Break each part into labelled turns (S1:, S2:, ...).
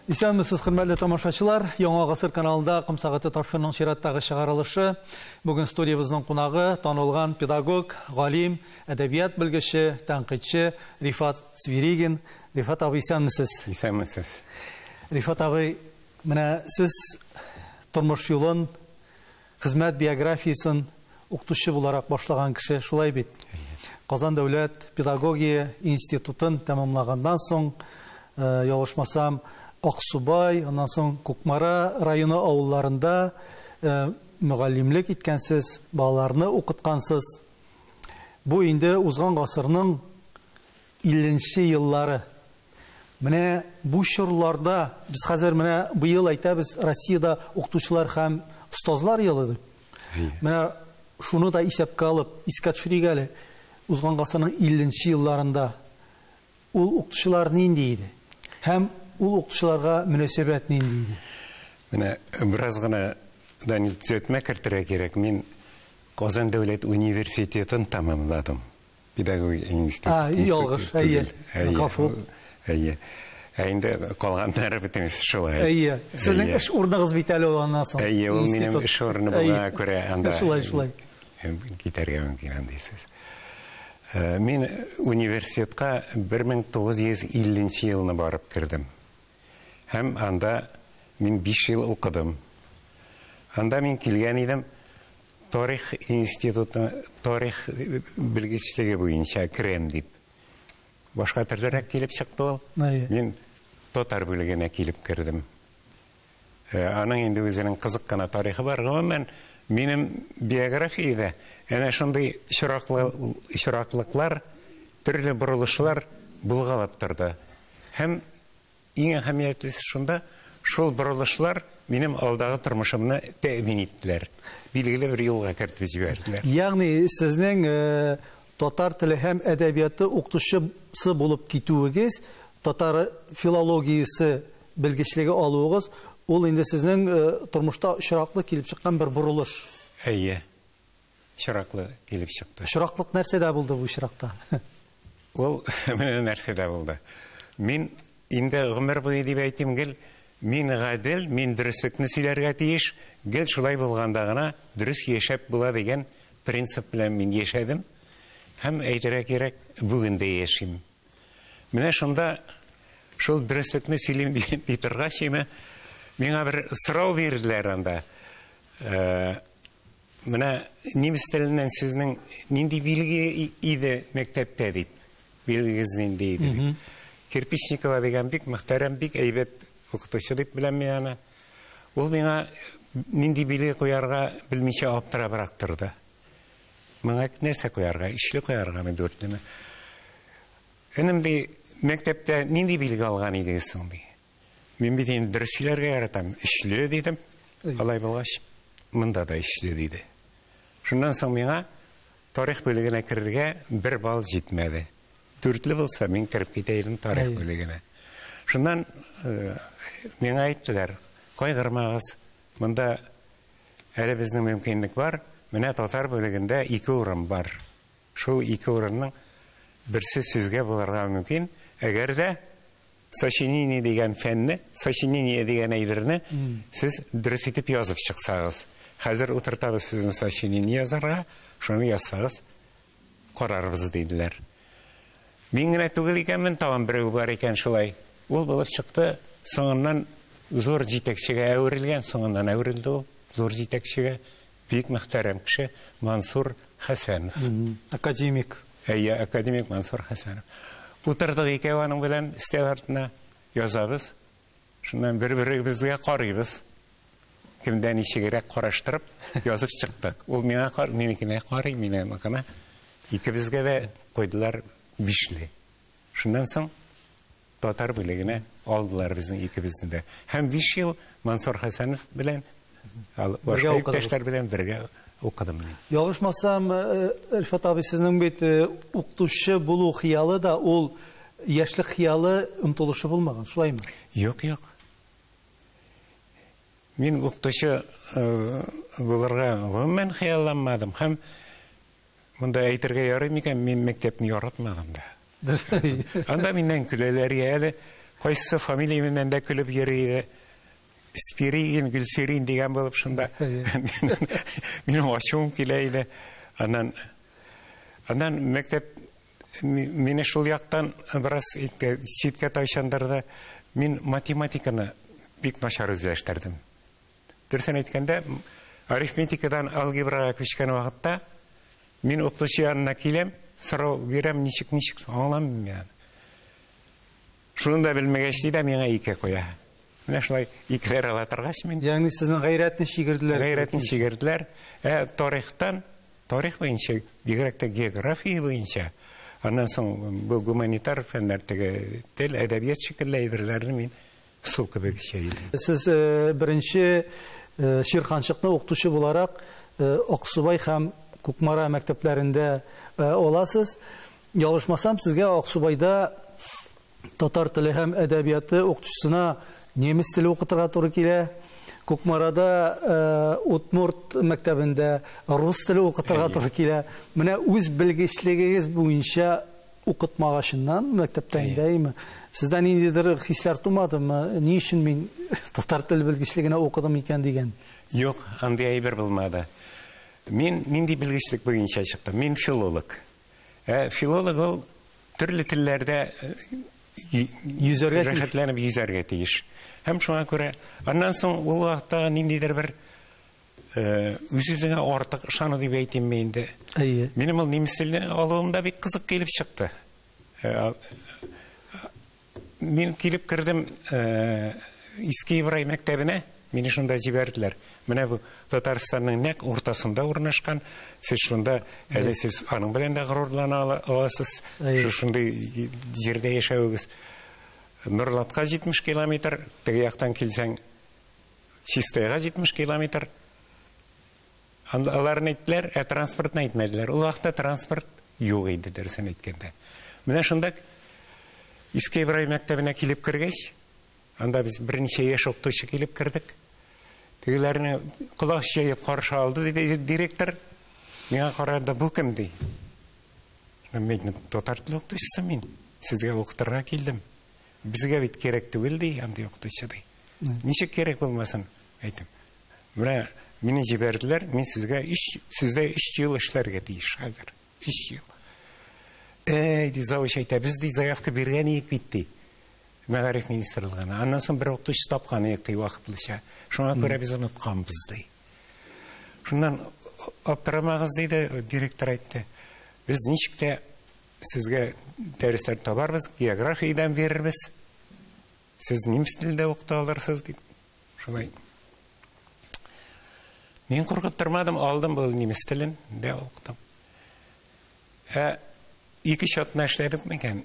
S1: Исәнмесез, хөрмәтле тамашачылар. Яңа гасыр каналында Ком сәгате тапшыруының чираттагы чыгарылышы. Бүген студиябезнең кунагы танылган педагог, галим, әдәбият белгече, тәнкыйтьче Рифат Свиригин. Рифат абый, исәнмесез.
S2: Исәнмесез.
S1: Рифат абый, менә сез тормыш юлын, хезмәт биографиясен укытучы буларак башлаган кеше, шулай бит? Казан дәүләт педагогия институтын тәмамлаганнан соң, ялгышмасам, Аксубай, аннан соң Кукмара районы авылларында мөгаллимлек иткәнсез, балаларны укыткансыз. Бу инде узган гасырның 50 еллары. Менә бу чорларда без хәзер менә быел әйтәбез, Россиядә укытучылар һәм остазлар елы дип. Менә шуны да исәпкә алып, искә төшерик әле, узган гасырның 50 елларында ул укытучылар нинди иде? Һәм ул укытучыларга мөнәсәбәт нинди иде?
S2: Менә бераз гына, Данил, төзәтмә кертергә кирәк. Мин Казан дәүләт университетын тәмамладым. Педагогия институтын.
S1: Ялгыш, әйе. Гафу.
S2: Әйе. Ә инде калганнары бөтенесе шулай.
S1: Әйе. Сезнең эш урыныгыз бит әле ул аннан соң.
S2: Әйе, ул минем эш урыны булганга күрә анда.
S1: Шулай, шулай.
S2: Китәргә мөмкин андый сүз. Мин университетка 1950 елны барып кердем. Һәм анда мин 5 ел укыдым. Анда мин килгән идем тарих институты, тарих белгечлеге буенча керәм дип. Башка төрлерәк килеп чыкты ул. Мин татар бүлегенә килеп кердем. Аның инде үзенең кызык кына тарихы бар. Гомумән, минем биографиядә әнә шундый очраклыклар, төрле борылышлар булгалап торды. Һәм иң әһәмиятлесе шунда, шул борылышлар минем алдагы тормышымны тәэмин иттеләр. Билгеле бер юлга кертеп җибәрделәр.
S1: Ягъни сезнең татар теле һәм әдәбияты укытучысы булып китүегез, татар филологиясе белгечлеге алуыгыз, ул инде сезнең тормышта очраклы килеп чыккан бер борылыш.
S2: Әйе, очраклы килеп чыкты.
S1: Очраклык нәрсәдә булды бу очракта?
S2: Ул менә нәрсәдә булды. Мин инде гомер буе дип әйтим, гел мин гадел, мин дөреслекне сөйләргә тиеш, гел шулай булганда гына дөрес яшәп була дигән принцип белән мин яшәдем. Һәм әйтергә кирәк, бүген дә яшим. Менә шунда шул дөреслекне сөйлим ди торгач, миңа бер сорау бирделәр анда. Менә немец теленнән сезнең нинди билге иде мәктәптә дип, билгегез нинди иде дип. Кирпичникова дигән бик мөхтәрәм, бик әйбәт укытучы дип беләм мин аны. Ул миңа нинди билге куярга белмичә аптырабрак торды. Моңа нәрсә куярга? Ишле куяргамы, дүртлеме? Энем ди, мәктәптә нинди билге алган идегез соң ди. Мин бит инде дөрес сөйләргә яратам. Ишле дидем. Алай булгач, монда да ишле диде. Шуннан соң миңа тарих бүлегенә керергә бер балл җитмәде. Дүртле булса, мин кереп китә идем тарих бүлегенә. Шуннан миңа әйттеләр, кайгырмагыз, монда әле безнең мөмкинлек бар, менә татар бүлегендә 2 урын бар. Шул 2 урынның берсе сезгә булырга мөмкин, әгәр дә сочинение дигән фәнне, сочинение дигән әйберне сез дөрес итеп язып чыксагыз. Хәзер утыртабыз сезне сочинение язарга, шуны язсагыз, карарбыз диделәр. Мин генә түгел икәнмен, тагын берәү бар икән шулай. Ул булып чыкты, соңыннан зур җитәкчегә әверелгән, соңыннан әверелде ул зур җитәкчегә. Бик мөхтәрәм кеше Мансур Хәсәнов.
S1: Академик.
S2: Әйе, академик Мансур Хәсәнов. Утырдык икәү аның белән өстәл артына, язабыз. Шуннан бер-беребезгә карыйбыз. Кемдә ничегрәк караштырып язып чыктык. Ул миңа карый, минекенә карый, мин аныкына. Икебезгә дә куйдылар бишле. Шуннан соң татар бүлегенә алдылар безнең икебезне дә. Һәм 5 ел Мансур Хәсәнов белән, башка иптәшләр белән бергә укыдым мин.
S1: Ялгышмасам, Рифат абый, сезнең бит укытучы булу хыялы да ул яшьлек хыялы омтылышы булмаган, шулаймы?
S2: Юк, юк. Мин укытучы булырга гомумән хыялланмадым. Һәм монда әйтергә ярый микән, мин мәктәпне яратмадым да. Анда миннән көләләр әле. Кайсы фамилия белән дә көлеп йөри иде. Спирин, Гөлсирин дигән булып шунда. Минем ачуым килә иде. Аннан мәктәп мине шул яктан бераз читкә тайчандырды. Мин математиканы бик начар үзләштердем. Дөресен әйткәндә, арифметикадан алгебрага күчкән вакытта мин укытучы янына киләм, сорау бирәм, ничек аңламыйм мин. Шуны да белмәгәч дә миңа ике куя. Менә шулай икеләр ала торгач мин.
S1: Ягъни сезнең гайрәтне чигерделәр.
S2: Гайрәтне чигерделәр. Тарихтан, тарих буенча, бигрәк тә география буенча, аннан соң бу гуманитар фәннәр, теге тел, әдәбият шикелле әйберләрне мин су кебек эчә идем.
S1: Сез беренче Ширханчыкны укытучы буларак Аксубай һәм Кукмара мәктәпләрендә аласыз. Ялгышмасам, сезгә Аксубайда татар теле һәм әдәбияты укытучысына немец теле укытырга туры килә. Кукмарада Удмурт мәктәбендә рус теле укытырга туры килә. Менә үз белгечлегегез буенча укытмагачыннан мәктәптә инде, сездә ниндидер хисләр тумадымы? Ни өчен мин татар теле белгечлегенә укыдым икән дигән?
S2: Юк, андый әйбер булмады. Мин нинди белгечлек буенча чыктым? Мин филолог. Филолог ул төрле телләрдә
S1: йөзәргә тиеш.
S2: Рәхәтләнеп йөзәргә тиеш. Һәм шуңа күрә аннан соң ул вакытта ниндидер бер үз-үзеңә артык ышану дип әйтимме инде.
S1: Әйе.
S2: Минем ул немец телен алуым да бик кызык килеп чыкты. Мин килеп кердем Иске Ибрай мәктәбенә, мине шунда җибәрделәр. Менә бу Татарстанның нәкъ уртасында урнашкан, сез шунда әле сез аның белән дә горурлана аласыз. Шушындый җирдә яшәвегез. Нурлатка 70 километр, теге яктан килсәң Чистайга 70 километр. Аларны әйттеләр, ә транспортны әйтмәделәр. Ул вакытта транспорт юк иде, дөресен әйткәндә. Менә шунда Иске Ибрай мәктәбенә килеп кергәч, анда без берничә яшь укытучы килеп кердек. Тегеләрне колак җәеп каршы алды, диде директор. Миңа карады, бу кем ди? Мин татар теле укытучысы мин. Сезгә укытырга килдем. Безгә бит кирәк түгел ди, андый укытучы ди. Ничек кирәк булмасын, әйтем. Менә мине җибәрделәр, мин сезгә сездә 3 ел эшләргә тиеш хәзер. 3 ел. Әй, ди завуч әйтә, без ди заявка биргән идек бит ди. Мәгариф министрлыгына. Аннан соң бер укытучы тапкан идек ди вакытлыча. Шуңа күрә без онытканбыз ди. Шуннан аптырамагыз диде, директор әйтте. Без ничек тә сезгә дәресләр табарбыз, географиядән бирербез. Сез немец телендә укыта алырсыз дип. Шулай. Мин куркып тормадым, алдым бу немец телен дә укыдым. Ике чатна эшләдек микән?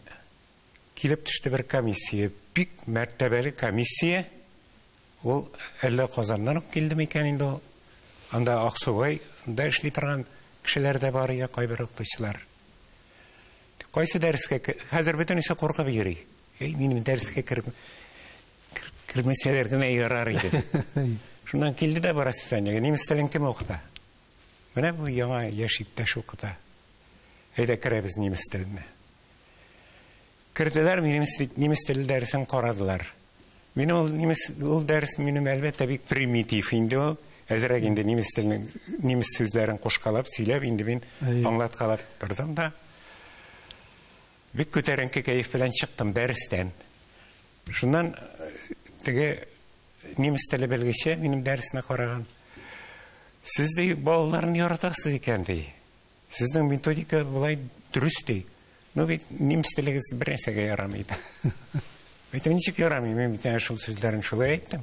S2: Килеп төште бер комиссия, бик мәртәбәле комиссия. Ул әллә Казаннан ук килде микән инде ул? Анда Аксубайда эшли торган кешеләр дә бар иде, кайбер укытучылар. Кайсы дәрескә хәзер бөтенесе куркып йөри. Эй, минем дәрескә кермәсәләр генә ярар иде. Шуннан килде дә бу расписаниегә. Немец телен кем укыта? Менә бу яңа яшь иптәш укыта. Әйдә керәбез немец теленә. Керделәр, немец теле дәресен карадылар. Минем ул немец, ул дәрес минем әлбәттә бик примитив инде ул. Әзрәк инде немец теленең, немец сүзләрен кушкалап, сөйләп инде мин аңлаткалап тордым да. Бик күтәренке кәеф белән чыктым дәрестән. Шуннан теге немец теле белгече минем дәресенә караган. Сез ди балаларны яратасыз икән ди. Сезнең методика болай дөрес ди. Ну бит немец телегез бер нәрсәгә ярамый ди. Әйтәм, ничек ярамый? Мин бит әнә шул сүзләрен шулай әйттем.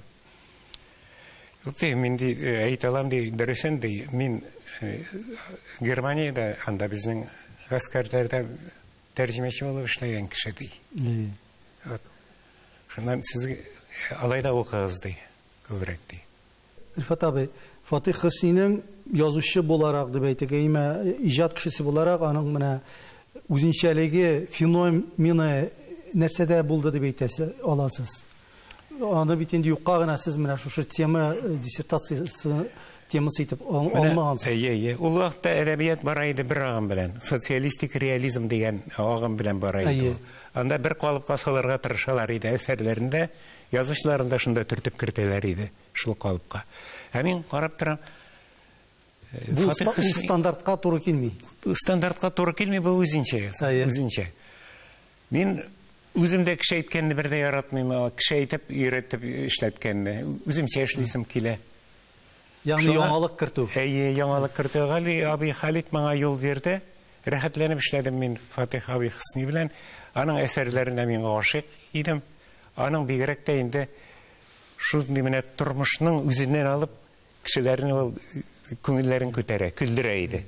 S2: Юк ди, мин ди, әйтә алам ди, дөресен ди. Мин Германиядә анда безнең гаскәрләрдә тәрҗемәче булып эшләгән кеше ди. Вот. Шуннан сез алай да укыгыз ди, күбрәк ди.
S1: Рифат абый, Фатих Хөснинең язучы буларак дип әйтик, әмма иҗат кешесе буларак аның менә үзенчәлеге, феномены нәрсәдә булды дип әйтәсе аласыз? Аны бит инде юкка гына сез менә шушы тема диссертациясе темасы итеп алмагансыз.
S2: Әйе, әйе. Ул вакытта әдәбият бара иде бер агым белән. Социалистик реализм дигән агым белән бара иде. Анда бер калыпка салырга тырышалар иде әсәрләрендә, язучыларын да шунда төртеп кертәләр иде шул калыпка. Ә мин карап торам,
S1: бу стандартка туры килми.
S2: Стандартка туры килми, бу үзенчә. Үзенчә. Мин үзем дә кеше әйткәнне бер дә яратмыйм, кеше әйтеп, өйрәтеп эшләткәнне. Үземчә эшлисем килә.
S1: Ягъни яңалык кертү.
S2: Әйе, яңалык кертү. Гали абый Халит миңа юл бирде. Рәхәтләнеп эшләдем мин Фатих абый Хөсни белән. Аның әсәрләренә мин гашыйк идем. Аның бигрәк тә инде шундый менә тормышның үзеннән алып кешеләрне ул күңелләрен күтәрә, көлдерә иде.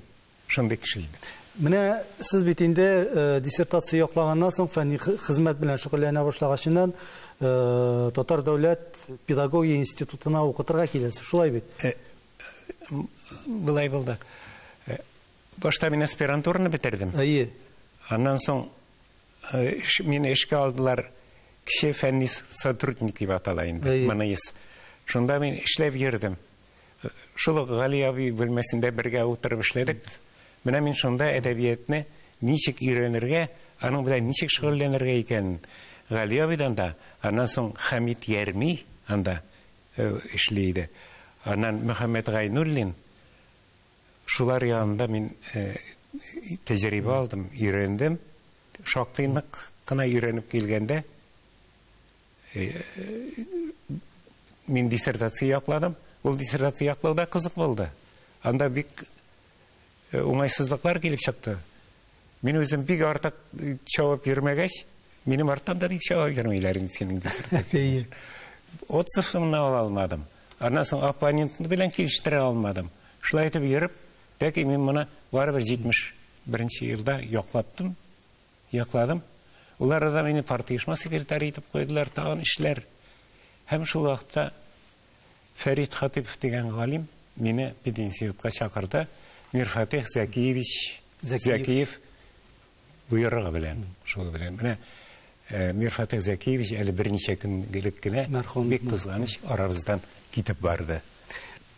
S2: Шундый кеше иде.
S1: Менә сез бит инде диссертация яклаганнан соң фәнни хезмәт белән шөгыльләнә башлагачыннан Татар дәүләт педагогия институтына укытырга киләсез, шулай бит?
S2: Былай булды. Башта мин аспирантураны бетердем.
S1: Әйе.
S2: Аннан соң мине эшкә алдылар, кеше фәнни сотрудник дип атала инде, МНС. Шунда мин эшләп йөрдем. Шул ук Гали абый бүлмәсендә бергә утырып эшләдек. Менә мин шунда әдәбиятны ничек өйрәнергә, аның белән ничек шөгыльләнергә икәнен Гали абыйдан да, аннан соң Хәмит Ярми анда эшли иде. Аннан Мөхәммәт Гайнуллин, шулар янында мин тәҗрибә алдым, өйрәндем. Шактый нык кына өйрәнеп килгәндә мин диссертация якладым. Ул диссертация яклау да кызык булды. Анда бик уңайсызлыклар килеп чыкты. Мин үзем бик артык чабып йөрмәгәч, минем арттан да бик чабып йөрмиләр инде синең диссертацияң. Отзывымны ала алмадым. Аннан соң оппонент белән килештерә алмадым. Шулай итеп йөреп, тәки мин моны барыбер 71 елда яклаттым, якладым. Ул арада мине партия оешма секретаре итеп куйдылар, тагын эшләр. Һәм шул вакытта Фәрит Хатипов дигән галим мине пединститутка чакырды. Мирфатих Зәкиевич Зәкиев буйрыгы белән, шул белән. Менә Мирфатих Зәкиевич әле берничә көн элек кенә бик кызганыч арабыздан китеп барды.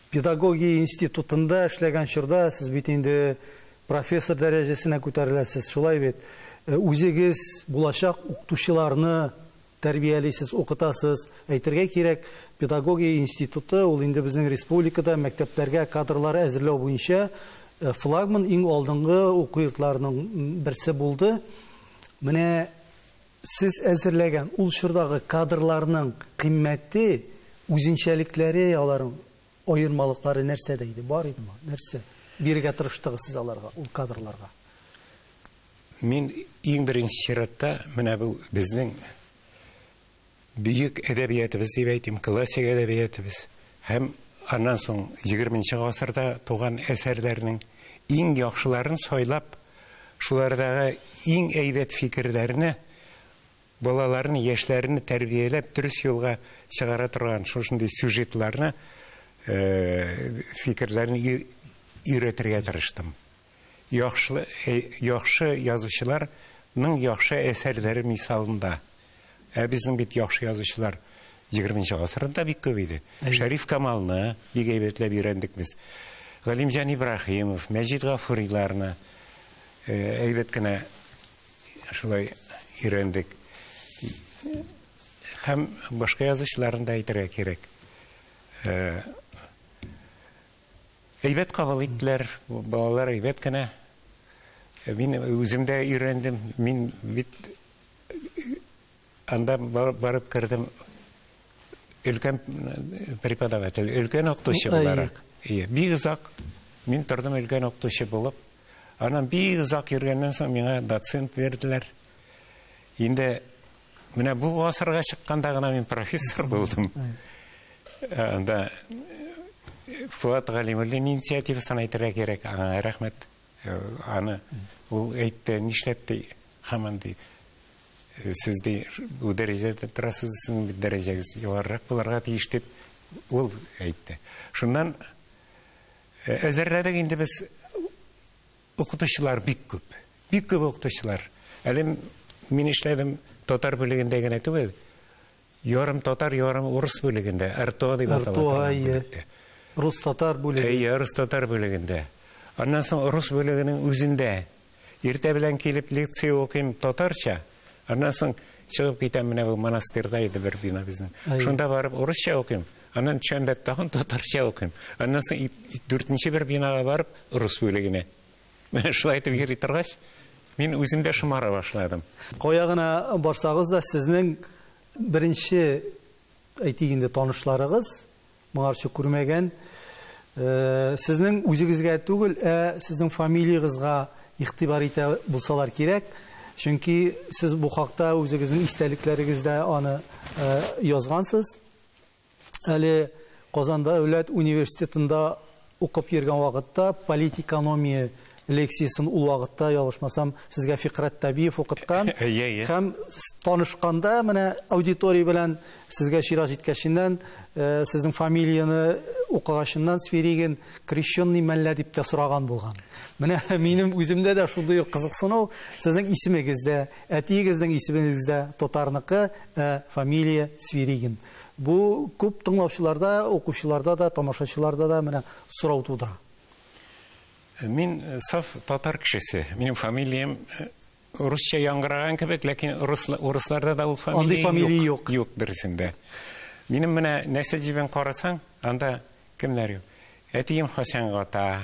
S1: Педагогия институтында эшләгән чорда сез бит инде профессор дәрәҗәсенә күтәреләсез, шулай бит. Үзегез булачак укытучыларны тәрбиялисез, укытасыз. Әйтергә кирәк, педагогия институты ул инде безнең республикада мәктәпләргә кадрлар әзерләү буенча флагман, иң алдынгы уку йортларының берсе булды. Менә сез әзерләгән ул чордагы кадрларның кыйммәте, үзенчәлекләре, аларның аермалыклары нәрсәдә иде? Бар идеме? Нәрсә бирергә тырыштыгыз сез аларга, ул кадрларга?
S2: Мин иң беренче чиратта менә бу безнең бөек әдәбиятыбыз дип әйтим, классик әдәбиятыбыз һәм аннан соң 20 гасырда туган әсәрләрнең иң яхшыларын сайлап, шулардагы иң әйбәт фикерләрне балаларны, яшьләрне тәрбияләп дөрес юлга чыгара торган шушындый сюжетларны, фикерләрне өйрәтергә тырыштым. Яхшы язучыларның яхшы әсәрләре мисалында. Ә безнең бит яхшы язучылар 20 гасырда бик күп иде. Шәриф Камалны бик әйбәтләп өйрәндек без. Галимҗан Ибраһимов, Мәҗит Гафуриларны әйбәт кенә шулай өйрәндек. Һәм башка язучыларны да әйтергә кирәк. Әйбәт кабул иттеләр, балалар әйбәт кенә. Мин үзем дә өйрәндем. Мин бит анда барып кердем өлкән преподаватель, өлкән укытучы буларак. Бик озак мин тордым өлкән укытучы булып. Аннан бик озак йөргәннән соң миңа доцент бирделәр. Инде менә бу гасырга чыкканда гына мин профессор булдым. Анда Фуат Галимуллин инициативасын әйтергә кирәк, аңа рәхмәт. Аны ул әйтте, нишләп ди, һаман ди, сез ди, бу дәрәҗәдә торасыз, сезнең бит дәрәҗәгез югарырак булырга тиеш дип ул әйтте. Шуннан әзерләдек инде без укытучылар бик күп. Бик күп укытучылар. Әле мин эшләдем татар бүлегендә генә түгел, ярым татар, ярым урыс бүлегендә, РТО дип атала торган бүлектә.
S1: Рус-татар бүлеге.
S2: Әйе, рус-татар бүлегендә. Аннан соң рус бүлегенең үзендә иртә белән килеп лекция укыйм татарча, аннан соң чыгып китәм, менә бу монастырьда иде бер бина безнең. Шунда барып урысча укыйм, аннан төшәм дә тагын татарча укыйм. Аннан соң дүртенче бер бинага барып рус бүлегенә. Менә шулай итеп йөри торгач, мин үзем дә шомара башладым.
S1: Кая гына барсагыз да, сезнең беренче, әйтик инде, танышларыгыз, моңарчы күрмәгән, сезнең үзегезгә түгел, ә сезнең фамилиягызга игътибар итә булсалар кирәк. Чөнки сез бу хакта үзегезнең истәлекләрегездә аны язгансыз. Әле Казан дәүләт университетында укып йөргән вакытта политэкономия лекциясын ул вакытта, ялгышмасам, сезгә Фикрәт Табиев укыткан.
S2: Әйе, әйе.
S1: Һәм танышканда менә аудитория белән сезгә чират җиткәченнән, сезнең фамилияне укыгачыннан Сверигин крещенный мәллә дип тә сораган булган. Менә минем үземдә дә шундый ук кызыксыну, сезнең исемегездә, әтиегезнең исемегездә татарныкы, фамилия Сверигин. Бу күп тыңлаучыларда, укучыларда да, тамашачыларда да менә сорау тудыра.
S2: Мин саф татар кешесе. Минем фамилиям русча яңгыраган кебек, ләкин урысларда да ул фамилия
S1: Андый фамилия
S2: юк.
S1: юк.
S2: Юк дөресендә. Минем менә нәсел җебен карасаң, анда кемнәр юк? Әтием Хәсән Гата,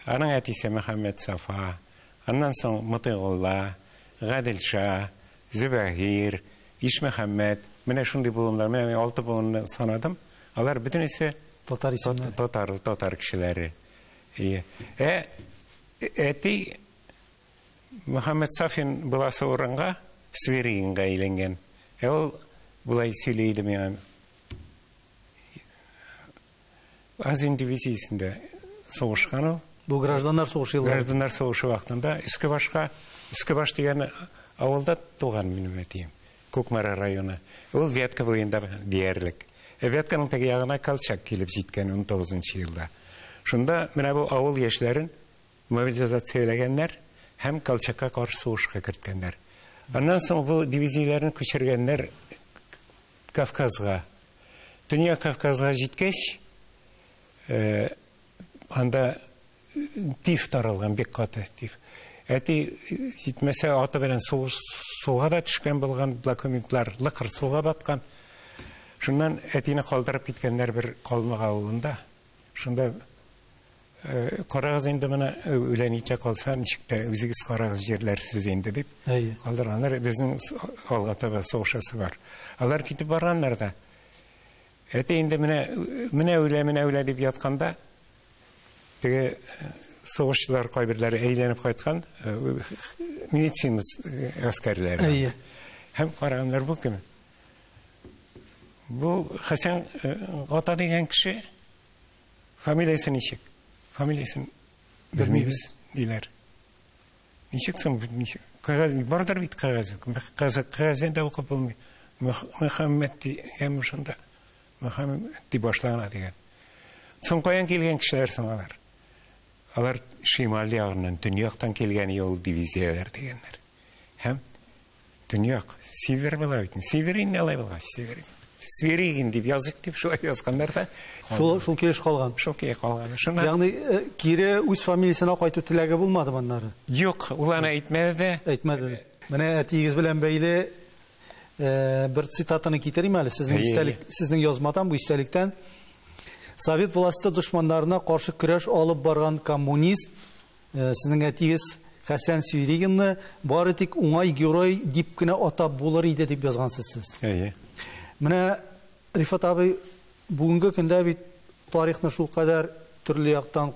S2: аның әтисе Мөхәммәд Сафа, аннан соң Мутыйгулла, Гаделша, Зөбәһир, Ишмөхәммәд. Менә шундый буыннар, менә мин 6 буынны санадым. Алар бөтенесе
S1: татар исемнәре.
S2: Татар кешеләре. Ие. Әти Мөхәммәд Сафин буласы урынга Сверигинга әйләнгән. Ул булай сөйли иде миңа. Азин дивизиясендә сугышкан ул.
S1: Бу гражданнар сугышы еллары.
S2: Гражданнар сугышы вакытында Өскебаш дигән авылда туган минем әтием. Кукмара районы. Ул Вятка буенда диярлек. Вятканың теге ягына Колчак килеп җиткән унтугызынчы елда. Шунда менә бу авыл яшьләрен мобилизацияләгәннәр һәм Колчакка каршы сугышка керткәннәр. Аннан соң бу дивизияләрне күчергәннәр Кавказга. Төньяк Кавказга җиткәч, анда тиф таралган, бик каты тиф. Әти җитмәсә аты белән суга да төшкән булган, документлар лыкыр суга баткан. Шуннан әтине калдырып киткәннәр бер Калмык авылында. Шунда карагыз инде менә үлән итә калса, ничек тә үзегез карагыз җирләр сез инде дип калдырганнар. Безнең алга таба сугышасы бар. Алар китеп барганнар да. Әти инде менә үлә, менә үлә дип ятканда, теге сугышчылар кайберләре әйләнеп кайткан, медицина гаскәрләре. Һәм караганнар, бу кем? Бу Хәсән Гата дигән кеше, фамилиясе ничек? Фамилиясен белмибез, диләр. Ничек соң, ничек? Кәгазь, бардыр бит кәгазь. Кәгазен дә укып булмый. Мөхәммәд дигән шунда. Мөхәммәд дип башлана дигән. Соң каян килгән кешеләр соң алар? Алар шималь ягыннан, төньяктан килгән юл дивизияләр дигәннәр. Һәм төньяк, север була бит. Север инде алай булгач, север. Сверигин дип язык дип шулай язганнар да.
S1: Шул килеш калган.
S2: Шул килеш калган. Шуннан
S1: Ягъни кире үз фамилиясенә кайту теләге булмады моннары?
S2: Юк, ул аны әйтмәде дә.
S1: Әйтмәде дә. Менә әтиегез белән бәйле бер цитатаны китерим әле сезнең истәлек, сезнең язмадан, бу истәлектән. Совет власте дошманнарына каршы көрәш алып барган коммунист, сезнең әтиегез Хәсән Сверигинны бары тик уңай герой дип кенә атап булыр иде дип язгансыз сез. Менә Рифат абый, бүгенге көндә бит тарихны шулкадәр төрле яктан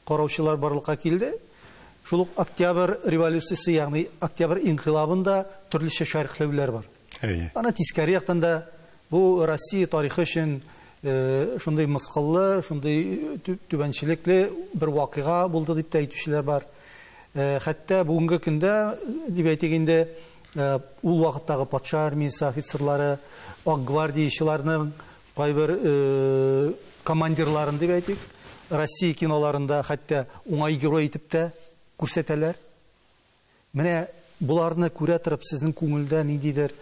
S1: караучылар барлыкка килде. Шул ук Октябрь революциясе, ягъни Октябрь инкыйлабында төрлечә шәрехләүләр бар. Аны тискәре яктан да бу Россия тарихы өчен шундый мыскыллы, шундый түбәнчелекле бер вакыйга булды дип тә әйтүчеләр бар. Хәтта бүгенге көндә, дип әйтик инде, ул вакыттагы патша армиясе офицерлары, ак гвардиячыларның кайбер командирларын дип әйтик, Россия киноларында хәтта уңай герой итеп тә күрсәтәләр. Менә буларны күрә торып, сезнең күңелдә ниндидер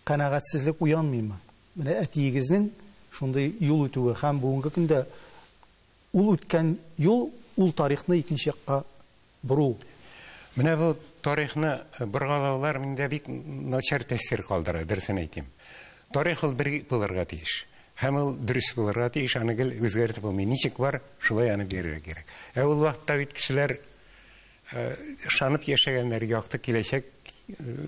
S1: канәгатьсезлек уянмыймы? Менә әтиегезнең шундый юл үтүе һәм бүгенге көндә ул үткән юл, ул тарихны икенче якка бору.
S2: Менә бу тарихны боргалаулар миндә бик начар тәэсир калдыра, дөресен әйтим. Тарих ул бер булырга тиеш. Һәм ул дөрес булырга тиеш, аны гел үзгәртеп булмый. Ничек бар, шулай аны бирергә кирәк. Ә ул вакытта бит кешеләр ышанып яшәгәннәр якты киләчәк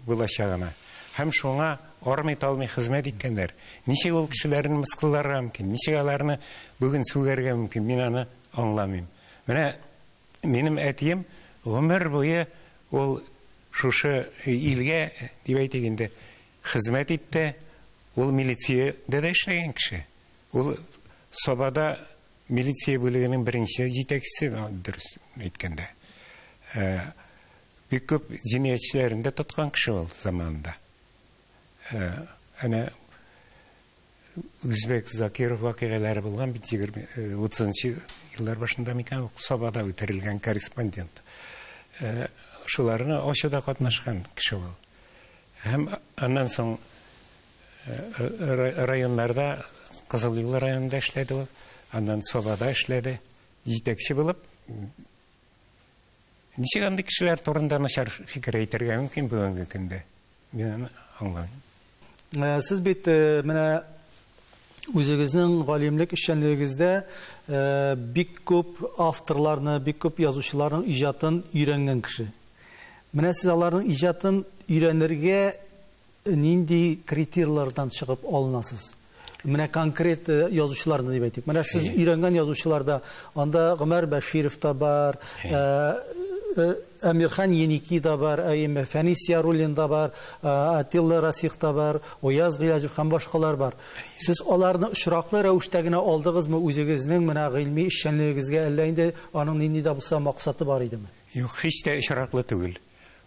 S2: булачагына. Һәм шуңа армый-талмый хезмәт иткәннәр. Ничек ул кешеләрне мыскылларга мөмкин, ничек аларны бүген сүгәргә мөмкин, мин аны аңламыйм. Менә минем әтием гомер буе ул шушы илгә, дип әйтик инде, хезмәт итте. Ул милициядә дә эшләгән кеше. Ул Сабада милиция бүлегенең беренче җитәкчесе, дөрес әйткәндә. Бик күп җинаятьчеләрен дә тоткан кеше ул заманында. Әнә Үзбәк Закиров вакыйгалары булган бит 30 еллар башында микән, Сабада үтерелгән корреспондент. Шуларны ачуда катнашкан кеше ул. Һәм аннан соң районнарда, Кызыл Юл районында эшләде ул, аннан Сабада эшләде, җитәкче булып. Ничек андый кешеләр турында начар фикер әйтергә мөмкин бүгенге көндә? Мин аны аңламыйм.
S1: Сез бит менә үзегезнең галимлек эшчәнлегегездә бик күп авторларны, бик күп язучыларның иҗатын өйрәнгән кеше. Менә сез аларның иҗатын өйрәнергә нинди критерийлардан чыгып алынасыз? Менә конкрет язучыларны дип әйтик. Менә сез өйрәнгән язучыларда анда Гомәр Бәширов та бар, Әмирхан Еники да бар, Фәнис Яруллин да бар, Атилла Расих та бар, Ояз Гыйләҗев һәм башкалар бар. Сез аларны очраклы рәвештә генә алдыгызмы үзегезнең менә гыйльми эшчәнлегегезгә, әллә инде аның нинди дә булса максаты бар идеме?
S2: Юк, һич тә очраклы түгел.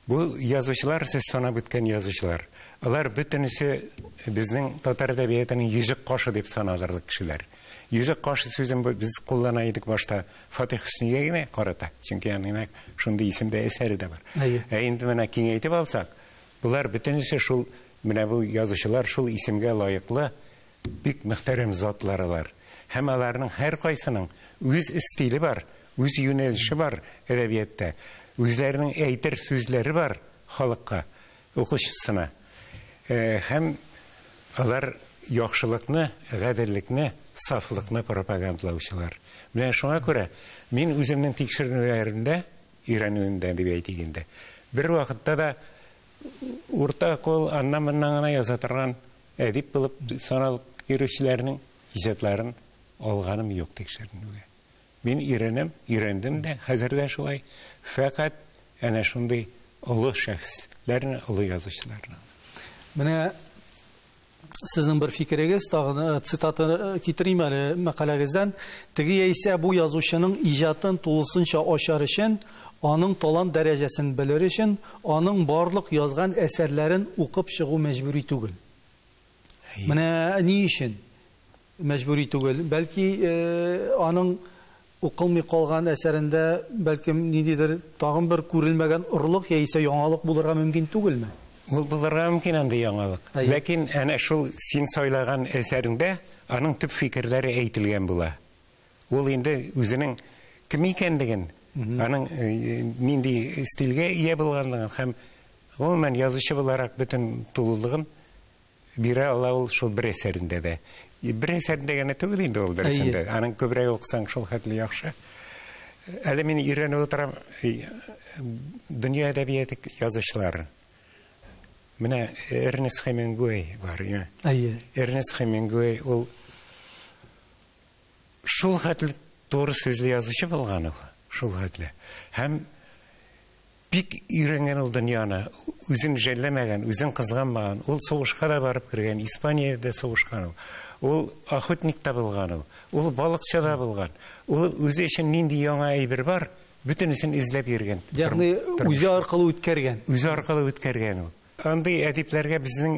S2: Бу язучылар, сез санап үткән язучылар, алар бөтенесе безнең татар әдәбиятының йөзек кашы дип саналырлык кешеләр. Йөзек кашы сүзен без куллана идек башта Фатих Хөснигә генә карата, чөнки аның шундый исемдә әсәре дә бар. Ә инде менә киңәйтеп алсак, булар бөтенесе шул, менә бу язучылар шул исемгә лаеклы бик мөхтәрәм затлар алар. Һәм аларның һәркайсының үз стиле бар, үз юнәлеше бар әдәбиятта. Үзләренең әйтер сүзләре бар халыкка, укучысына. Һәм алар яхшылыкны, гаделлекне, сафлыкны пропагандалаучылар. Менә шуңа күрә мин үземнең тикшеренүләремдә, өйрәнүемдә дип әйтик инде, бер вакытта да урта кул аннан-моннан гына яза торган әдип булып саналып йөрүчеләрнең иҗатларын алганым юк тикшеренүгә. Мин өйрәнәм, өйрәндем дә, хәзер дә шулай. Фәкать әнә шундый олы шәхесләрне, олы язучыларны.
S1: Менә сезнең бер фикерегез, тагын цитата китерим әле мәкаләгездән. Теге яисә бу язучының иҗатын тулысынча ачар өчен, аның талант дәрәҗәсен белер өчен, аның барлык язган әсәрләрен укып чыгу мәҗбүри түгел. Менә ни өчен мәҗбүри түгел? Бәлки аның укылмый калган әсәрендә бәлкем ниндидер тагын бер күрелмәгән орлык яисә яңалык булырга мөмкин түгелме?
S2: Ул булырга мөмкин андый яңалык. Ләкин әнә шул син сайлаган әсәреңдә аның төп фикерләре әйтелгән була. Ул инде үзенең кем икәнлеген, аның нинди стильгә ия булганлыгын һәм гомумән язучы буларак бөтен тулылыгын бирә ала ул шул бер әсәрендә дә. Бер әсәрендә генә түгел инде ул дөресендә. Аның күбрәк укысаң шул хәтле яхшы. Әле мин өйрәнеп утырам дөнья әдәбияты язучыларын. Менә Эрнест Хемингуэй бар, әйе. Эрнест Хемингуэй ул шул хәтле туры сүзле язучы булган ул, шул хәтле. Һәм бик өйрәнгән ул дөньяны, үзен жәлләмәгән, үзен кызганмаган. Ул сугышка да барып кергән, Испаниядә сугышкан ул. Ул охотник та булган ул. Ул балыкчы да булган. Ул үзе өчен нинди яңа әйбер бар, бөтенесен эзләп йөргән.
S1: Ягъни үзе аркылы үткәргән.
S2: Үзе аркылы үткәргән ул. Андый әдипләргә безнең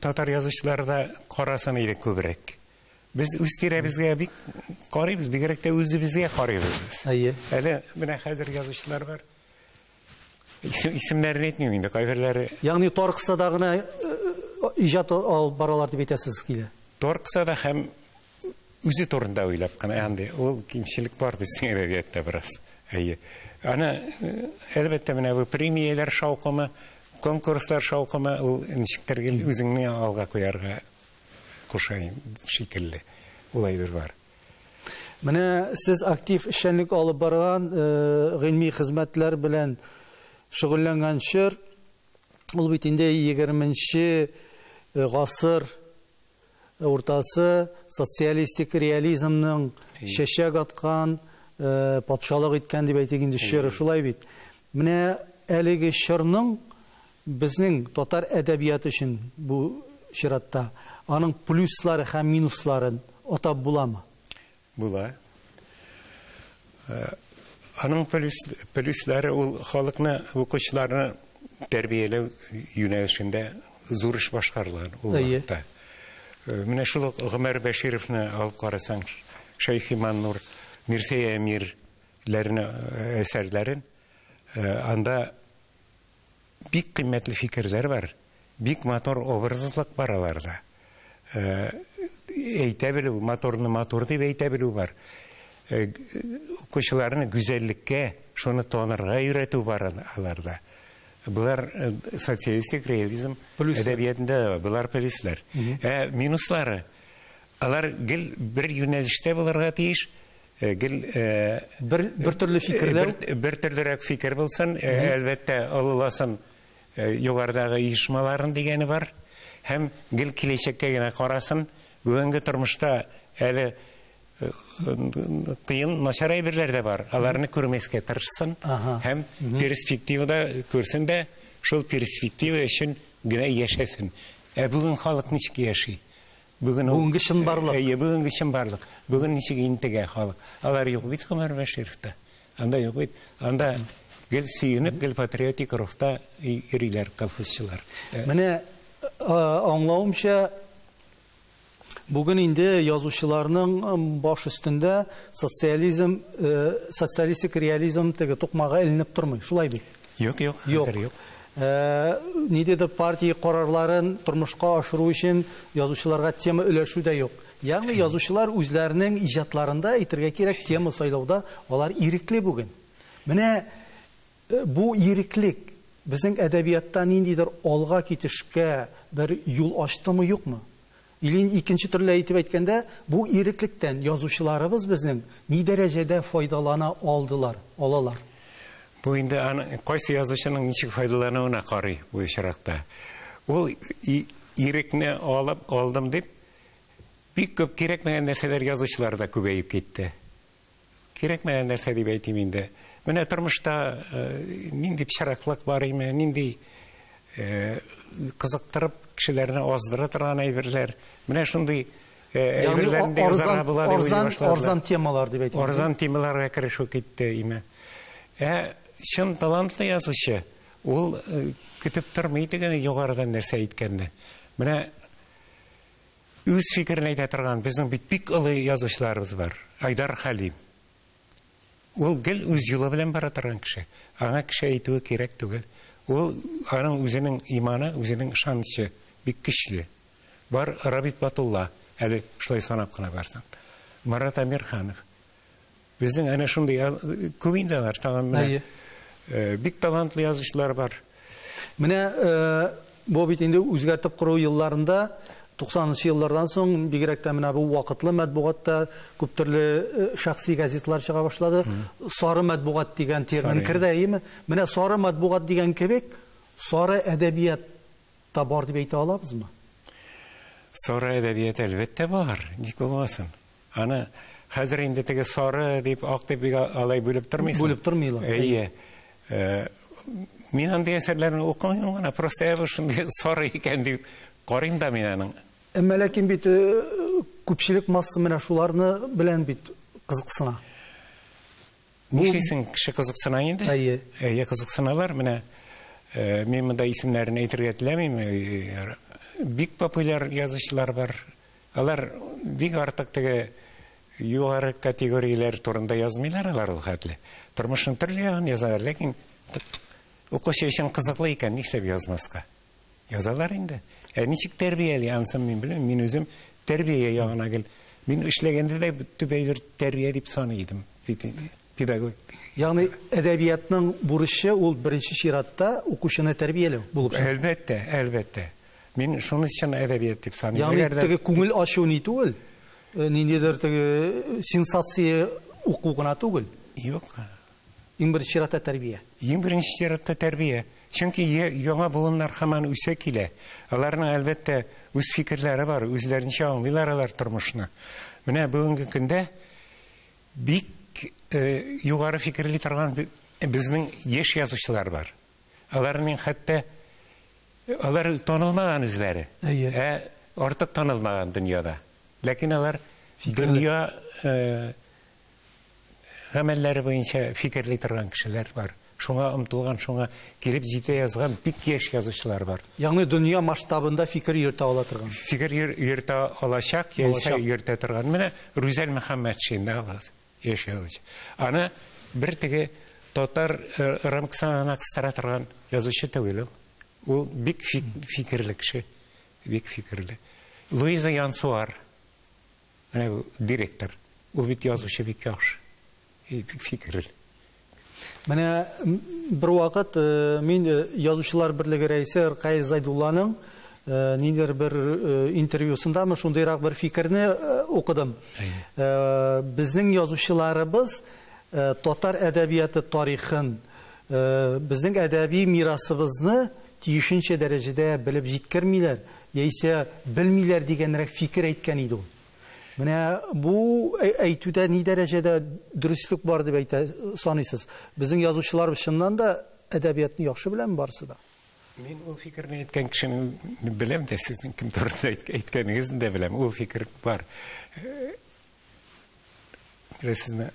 S2: татар язучылары да карасын иде күбрәк. Без үз тирәбезгә бик карыйбыз, бигрәк тә үзебезгә карыйбыз без.
S1: Әйе.
S2: Әле менә хәзер язучылар бар. Исемнәрен әйтмим инде, кайберләре.
S1: Ягъни тар кысада гына иҗат алып баралар дип әйтәсез килә.
S2: Торкса да һәм үзе турында уйлап кына, андый ул кимчелек бар безнең әдәбиятта бераз. Әйе. Аны, әлбәттә, менә бу премияләр шаукымы, конкурслар шаукымы, ул ничектер гел үзеңне алга куярга куша шикелле. Ул әйбер бар.
S1: Менә сез актив эшчәнлек алып барган, гыйльми хезмәтләр белән шөгыльләнгән чор, ул бит инде 20 гасыр уртасы, социалистик реализмның чәчәк аткан, патшалык иткән дип әйтик инде чоры, шулай бит. Менә әлеге чорның безнең татар әдәбияты өчен бу чиратта аның плюслары һәм минусларын атап буламы?
S2: Була. Аның плюслары ул халыкны, укучыларны тәрбияләү юнәлешендә зур эш башкарылган ул вакытта. Менә шул ук Гомәр Бәшировны алып карасаң, Шәйхи Маннур, Мирсәй Әмирләрне әсәрләрен, анда бик кыйммәтле фикерләр бар, бик матур образлык бар аларда. Әйтә белү, матурны матур дип әйтә белү бар. Укучыларны гүзәллеккә, шуны танырга өйрәтү бар аларда. Булар социалистик реализм әдәбиятында да бар, булар плюслар. Ә минуслары, алар гел бер юнәлештә булырга тиеш, гел
S1: бер төрле фикерләр,
S2: бер төрлерәк фикер булсын, әлбәттә, олыласын югарыдагы оешмаларын дигәне бар, һәм гел киләчәккә генә карасын. Бүгенге тормышта әле кыен, начар әйберләр дә бар. Аларны күрмәскә тырышсын һәм перспективада күрсен дә, шул перспектива өчен генә яшәсен. Ә бүген халык ничек яши? Бүген ул
S1: Бүгенге чынбарлык.
S2: Әйе, бүгенге чынбарлык. Бүген ничек интегә халык? Алар юк бит Гомәр Бәшировта. Анда юк бит. Анда гел сөенеп, гел патриотик рухта йөриләр колхозчылар.
S1: Менә аңлавымча, бүген инде язучыларның баш өстендә социализм, социалистик реализм теге тукмага эленеп тормый. Шулай бит?
S2: Юк, юк,
S1: Юк.
S2: хәзер юк.
S1: Ниндидер партия карарларын тормышка ашыру өчен язучыларга тема өләшү дә юк. Ягъни язучылар үзләренең иҗатларында әйтергә кирәк, тема сайлауда алар ирекле бүген. Менә бу иреклек безнең әдәбиятта ниндидер алга китешкә бер юл ачтымы, юкмы? Или икенче төрле әйтеп әйткәндә, бу иреклектән язучыларыбыз безнең ни дәрәҗәдә файдалана алдылар, алалар?
S2: Бу инде аны кайсы язучының ничек файдалануына карый бу очракта. Ул ирекне алып алдым дип бик күп кирәкмәгән нәрсәләр язучылар да күбәеп китте. Кирәкмәгән нәрсә дип әйтим инде. Менә тормышта нинди пычраклык бар име, нинди кызыктырып кешеләрне аздыра торган әйберләр. Менә шундый әйберләрне дә язарга була дип уйлый башладылар.
S1: Арзан темалар дип әйтим.
S2: Арзан темаларга керешү китте име. Ә чын талантлы язучы ул көтеп тормый дигән югарыдан нәрсә әйткәнне. Менә үз фикерен әйтә торган безнең бит бик олы язучыларыбыз бар. Айдар Хәлим. Ул гел үз юлы белән бара торган кеше. Аңа кеше әйтүе кирәк түгел. Ул аның үзенең иманы, үзенең ышанычы бик көчле. Бар Рабит Батулла, әле шулай санап кына барсаң. Марат Әмирханов. Безнең әнә шундый күп инде алар, тагын менә, бик талантлы язучылар бар.
S1: Менә бу бит инде үзгәртеп кору елларында, туксанынчы еллардан соң бигрәк тә менә бу вакытлы матбугатта күп төрле шәхси газетлар чыга башлады. Сары матбугат дигән термин керде, әйеме? Менә сары матбугат дигән кебек сары әдәбият та бар дип әйтә алабызмы?
S2: Сары әдәбият әлбәттә бар, ник булмасын. Аны хәзер инде теге сары дип, ак дип бик алай бүлеп тормыйсың.
S1: Бүлеп тормыйлар.
S2: Әйе. Мин андый әсәрләрне укымыйм гына, просто ә бу шундый сары икән дип карыйм да мин аның.
S1: Әмма ләкин бит күпчелек масса менә шуларны белән бит кызыксына.
S2: Нишлисең, кеше кызыксына инде?
S1: Әйе.
S2: Әйе, кызыксыналар. Менә мин монда исемнәрен әйтергә теләмим. Бик популяр язучылар бар. Алар бик артык теге югары категорияләр турында язмыйлар алар ул хәтле. Тормышның төрле ягын язалар, ләкин укучы өчен кызыклы икән, нишләп язмаска? Язалар инде. Ә ничек тәрбияли, ансын мин белмим. Мин үзем Тәрбия ягына гел. Мин эшләгәндә дә төп әйбер тәрбия дип саный идем. Педагог.
S1: Ягъни әдәбиятның бурычы ул беренче чиратта укучыны тәрбияләү булып чыга.
S2: Әлбәттә, әлбәттә. Мин шуны чын әдәбият дип саныйм.
S1: Ягъни теге күңел ачу ни түгел, ниндидер теге сенсация уку гына түгел.
S2: Юк.
S1: Иң беренче чиратта тәрбия.
S2: Иң беренче чиратта тәрбия. Чөнки яңа буыннар һаман үсә килә. Аларның әлбәттә үз фикерләре бар, үзләренчә аңлыйлар алар тормышны. Менә бүгенге көндә бик югары фикерли торган безнең яшь язучылар бар. Аларның хәтта алар танылмаган үзләре. Ә артык танылмаган дөньяда. Ләкин алар дөнья гамәлләре буенча фикерли торган кешеләр бар. Шуңа омтылган, шуңа килеп җитә язган бик яшь язучылар бар.
S1: Ягъни дөнья масштабында фикер йөртә ала торган.
S2: Фикер йөртә алачак, яисә йөртә торган. Менә Рүзәл Мөхәммәтшин алабыз, яшь язучы. Аны бер теге татар рамкасына кыстыра торган язучы түгел ул. Ул бик фикерле кеше, бик фикерле. Луиза Янсуар, менә бу директор. Ул бит язучы бик яхшы, бик фикерле.
S1: Менә бер вакыт мин Язучылар берлеге рәисе Ркаил Зайдулланың ниндидер бер интервьюсындамы шундыйрак бер фикерне укыдым. Безнең язучыларыбыз татар әдәбияты тарихын, безнең әдәби мирасыбызны тиешенчә дәрәҗәдә белеп җиткермиләр, яисә белмиләр дигәнрәк фикер әйткән иде ул. Менә бу әйтүдә ни дәрәҗәдә дөреслек бар дип әйтә саныйсыз? Безнең язучылар чыннан да әдәбиятны яхшы беләме барысы да?
S2: Мин ул фикерне әйткән кешене беләм дә, сезнең кем турында әйткәнегезне дә беләм. Ул фикер бар. Беләсезме?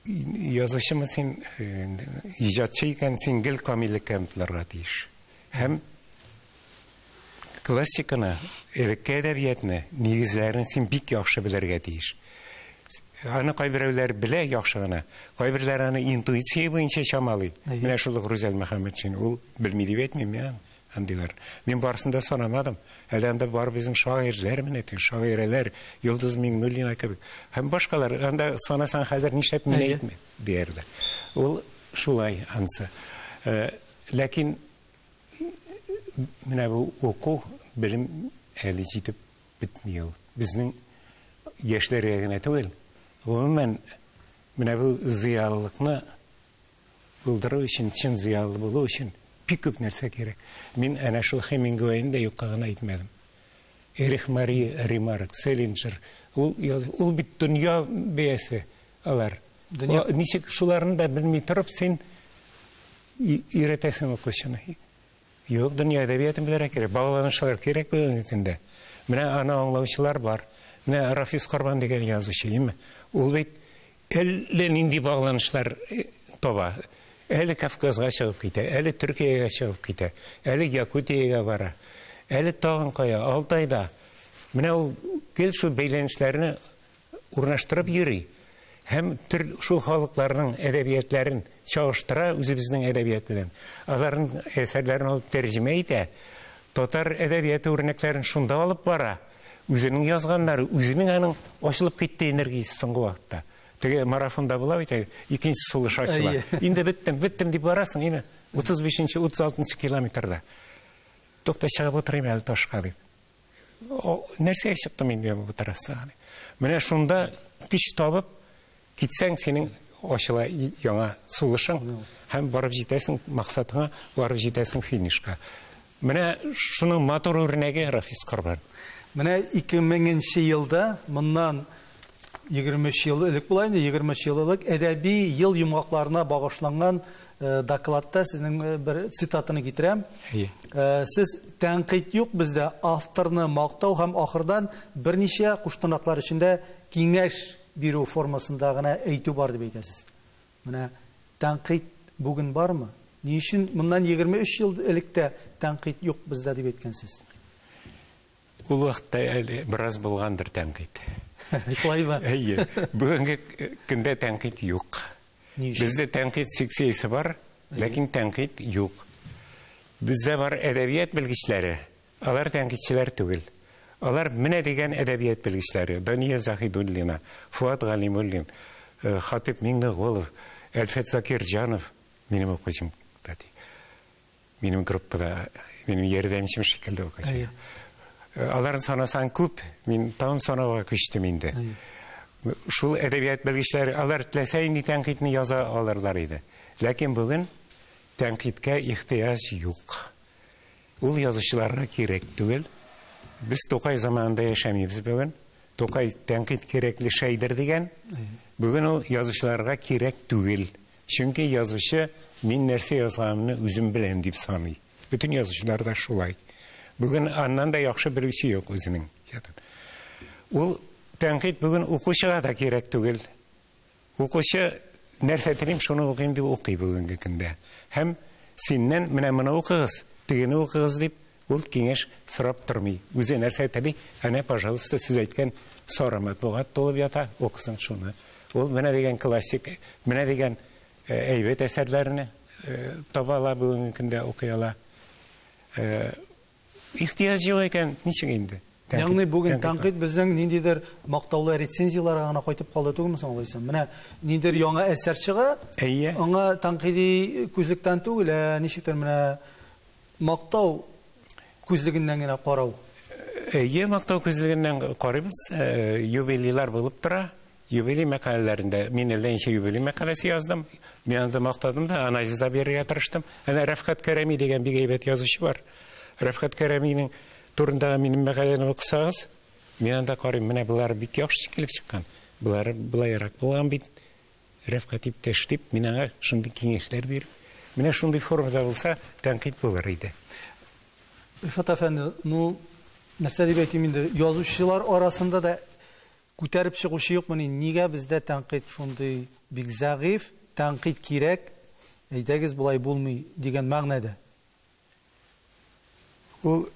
S2: Язучымы син, иҗатчы икән, син гел камиллеккә омтылырга тиеш. Һәм классиканы, элекке әдәбиятны, нигезләрен син бик яхшы белергә тиеш. Аны кайберәүләр белә яхшы гына, кайберләр аны интуиция буенча чамалый. Менә шул ук Рүзәл Мөхәммәтшин, ул белми дип әйтмим мин, андыйлар. Мин барысын да санамадым. Әле анда бар безнең шагыйрьләр менә, шагыйрәләр, Йолдыз Миңнуллина кебек. Һәм башкалар, анда санасаң хәзер нишләп мин әйтмим диярләр. Ул шулай ансы. Ләкин менә бу уку, белем әле җитеп бетми ул. Безнең яшьләргә генә түгел, гомумән менә бу зыялылыкны булдыру өчен, чын зыялы булу өчен бик күп нәрсә кирәк. Мин әнә шул Хемингуэйны да юкка гына әйтмәдем. Эрих Мария Ремарк, Селинджер, ул бит дөнья бәясе алар. Ничек шуларны да белми торып син өйрәтәсең укучыны. Юк, дөнья әдәбиятын белергә кирәк, багланышлар кирәк бүгенге көндә. Менә аны аңлаучылар бар. Менә Рафис Корбан дигән язучы, име? Ул бит әллә нинди багланышлар таба. Әле Кавказга чыгып китә, әле Төркиягә чыгып китә, әле Якутиягә бара, әле тагын кая, Алтайда. Менә ул гел шул бәйләнешләрне урнаштырып йөри. Һәм шул халыкларның әдәбиятләрен чагыштыра үзебезнең әдәбият белән. Аларның әсәрләрен алып тәрҗемә итә. Татар әдәбияты үрнәкләрен шунда алып бара. Үзенең язганнары, үзенең аның ачылып китте энергиясе соңгы вакытта. Теге марафонда була бит, икенче сулыш ачыла. Инде беттем, беттем дип барасың, инде 35-нче, 36-нчы километрда. Тукта чыгып утырыйм әле ташка дип. Нәрсәгә чыктым инде бу трассага? Менә шунда көч табып китсәң, синең ачыла яңа сулышың һәм барып җитәсең максатыңа, барып җитәсең финишка. Менә шуның матур үрнәге Рафис Корбан.
S1: Менә 2000 елда, моннан 23 ел элек була инде, 23 ел элек әдәби ел йомгакларына багышланган докладта сезнең бер цитатаны китерәм. Сез тәнкыйть юк бездә, авторны мактау һәм ахырдан берничә куштанаклар эчендә киңәш бирү формасында гына әйтү бар дип әйтәсез. Менә тәнкыйть бүген бармы? Ни өчен моннан 23 ел элек тә тәнкыйть юк бездә дип әйткәнсез?
S2: Ул вакытта әле бераз булгандыр тәнкыйть.
S1: Шулаймы?
S2: Әйе. Бүгенге көндә тәнкыйть юк. Бездә тәнкыйть секциясе бар, ләкин тәнкыйть юк. Бездә бар әдәбият белгечләре, алар тәнкыйтьчеләр түгел. Алар менә дигән әдәбият белгечләре. Дания Заһидуллина, Фуат Галимуллин, Хатип Миңнеголов, Әлфәт Закирҗанов минем укучым, кстати. Минем группада, минем ярдәмчем шикелле укучым. Аларын санасаң күп, мин тагын санауга күчтем инде. Шул әдәбият белгечләре, алар теләсә инде тәнкыйтьне яза алырлар иде. Ләкин бүген тәнкыйтькә ихтыяҗ юк. Ул язучыларга кирәк түгел. Без Тукай заманында яшәмибез бүген. Тукай тәнкыйть кирәкле шәйдер дигән. Бүген ул язучыларга кирәк түгел. Чөнки язучы мин нәрсә язганымны үзем беләм дип саный. Бөтен язучылар да шулай. Бүген аннан да яхшы белүче юк үзенең. Ул тәнкыйть бүген укучыга да кирәк түгел. Укучы нәрсә телим шуны укыйм дип укый бүгенге көндә. Һәм синнән менә моны укыгыз, тегене укыгыз дип ул киңәш сорап тормый. Үзе нәрсә тели, әнә, пожалуйста, сез әйткән сары матбугат тулып ята, укысын шуны. Ул менә дигән классик, менә дигән әйбәт әсәрләрне таба ала бүгенге көндә, укый ала. Ихтыяҗ юк икән, ничек инде?
S1: Ягъни бүген тәнкыйть безнең ниндидер мактаулы рецензияләргә гына кайтып калды түгелме соң алайса? Менә ниндидер яңа әсәр чыга, аңа тәнкыйди күзлектән түгел, ә ничектер менә мактау күзлегеннән генә карау.
S2: Әйе, мактау күзлегеннән карыйбыз. Юбилейлар булып тора. Юбилей мәкаләләрендә мин әллә ничә юбилей мәкаләсе яздым. Мин анда мактадым да, анализ да бирергә тырыштым. Әнә Рәфкать Кәрәми дигән бик әйбәт язучы бар. Рәфкать Кәрәминең турында минем мәкаләне укысагыз, мин анда карыйм, менә болар бик яхшы килеп чыккан. Болар былайрак булган бит. Рәфкать иптәш дип, мин аңа шундый киңәшләр биреп, менә шундый формада булса, тәнкыйть булыр иде.
S1: Рифат әфәнде, ну, нәрсә дип әйтим инде, язучылар арасында да күтәреп чыгучы юкмыни? Нигә бездә тәнкыйть шундый бик зәгыйфь, тәнкыйть кирәк, әйдәгез болай булмый дигән мәгънәдә?
S2: Ул